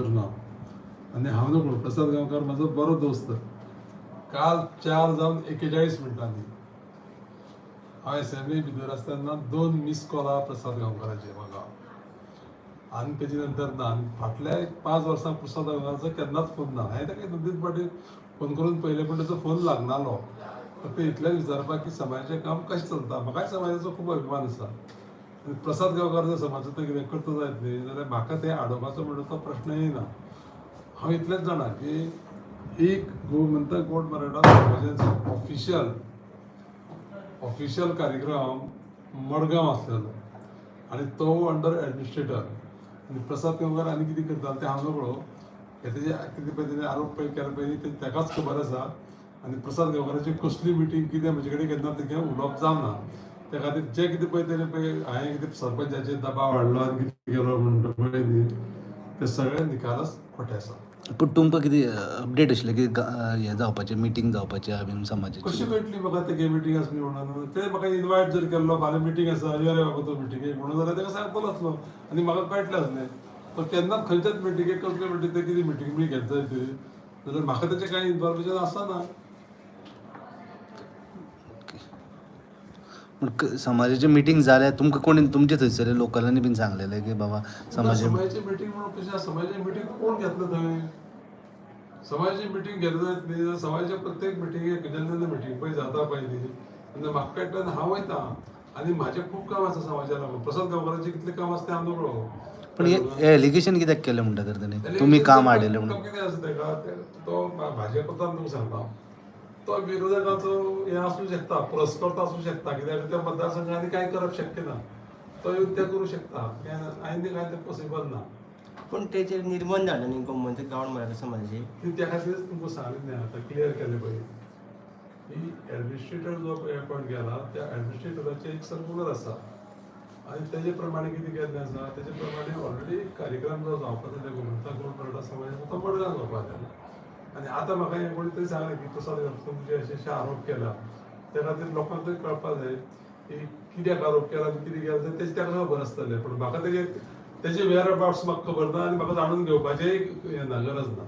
ना. आनी हांव नकळो, प्रसाद गांवकार म्हाजो बरो दोस्त. काल 4 जावन 41 मिनटांनी हांव एसेंब्ली भितर आसतना दोन मिस कॉला प्रसाद गांवकाराचे म्हाका आनी तेजे नंतर ना. आनी फाटल्या एक 5 वर्सां प्रसाद गांवकाराचो केन्नाच फोन ना. हांवें ताका दोन तीन फावटी फोन करून पळयलें, पूण ताचो फोन लागनालो. फक्त इतलेंच विचारपाक की समाजाचें काम कशें चलता. म्हाकाय समाजाचो खूब अभिमान आसा आनी प्रसाद गांवकार जर समाजाचो कितें करता जायत न्ही जाल्यार म्हाका तें आडोवपाचो म्हणटा तो प्रश्न येना. हांव इतलेंच जाणा की एक गोमंतक गोड मराठा समाजाचो ऑफिशियल कार्यक्रम मडगांव आसलेलो आनी तो अंडर एडमिनिस्ट्रेटर आनी प्रसाद गांवकार आनी कितें करता तें हांव नकळो. हे तेजे कितें पळय तेणे आरोप पळय केला पळय ते ताकाच खबर आसा. आनी प्रसाद गांवकाराची कसली मिटींग कितें म्हजे कडेन केन्ना तें उलोवप जावना. त्या खातीर जें कितें पळय तेणें पळय हांवें कितें सरपंचाचेर दबाव हाडलो आनी कितें केलो म्हणटा पळय न्ही, तें सगळें निखालस खोटें आसा. पूण तुमकां कितें अपडेट आशिल्लें की हें जावपाचें, मिटींग जावपाचें आहा बीन समाजाची? कशी कळटली म्हाका तेगे मिटींग आसली म्हणून? ते म्हाका इनवायट जर केल्लो, फाल्यां मिटींग आसा, यो रे बाबा तूं मिटिंगेक म्हणून, जाल्यार ताका सांगतलो आसलो आनी म्हाका कळटलें आसलें. तो केन्नाच खंयच्याच मिटिंगेक, कसले मिटींग, ते कितें मिटींग बी घेत जाय ती जाल्यार म्हाका तेचें कांय इन्फॉर्मेशन आसना. पूण समाजाची मिटींग जाल्या, तुमकां कोणी तुमचे थंयसरले लोकलांनी बीन सांगलेलें की बाबा समाजा समाजाची मिटींग म्हणून कशें आसा? समाजाची मिटींग कोण घेतलो थंय? समाजाची मिटींग घेतली जायत न्ही जाल्यार समाजाच्या प्रत्येक मिटिंगेक जेन्ना जेन्ना मिटींग पळय जाता पळय न्ही तेन्ना म्हाका कळटा आनी हांव वयता. आनी म्हाजें खूब काम आसा समाजा लागून. प्रसाद गांवकाराचें कितलें काम आसा तें हांव नकळो. पण हे एलिगेशन कित्याक केलें म्हणटा तर तेणी, तुमी काम हाडलें म्हणून? कितें आसा ताका तो भाजपा तुमकां सांगता, तो विरोधकाचो हें आसूं शकता, पुरस्कर्ता आसूं शकता, कित्याक त्या मतदारसंघांनी कांय करप शक्य ना. तो येवन तें करूं शकता. आनी कांय तें पॉसिबल ना. पूण तेचेर निर्बंध हाडला न्ही गोमंतक गांवड मराठा समाजाचेर? ती त्या खातीरच तुमकां सांगलें न्ही, आतां क्लियर केलें पळय की एडमिनिस्ट्रेटर जो पळय अपॉयंट केला त्या एडमिनिस्ट्रेटराचें एक सर्कुलर आसा आनी तेजे प्रमाणे कितें केल्लें आसा, तेजे प्रमाणे ऑलरेडी कार्यक्रम जो जावपाचो त्या गोमंतक गोड मराठा समाजाचो तो मडगांव जावपाक जाय. आनी आतां म्हाका हें कोणी तरी सांगलें की प्रसाद गांवकर तुमचे अशे अशे आरोप केला. त्या खातीर लोकांक तरी कळपाक जाय की कित्याक आरोप केला आनी कितें केला तें तेजें ताका खबर आसतलें. पूण म्हाका तेजे वेर अबाउट्स म्हाका खबर ना आनी म्हाका जाणून घेवपाचेंय हें ना, गरज ना.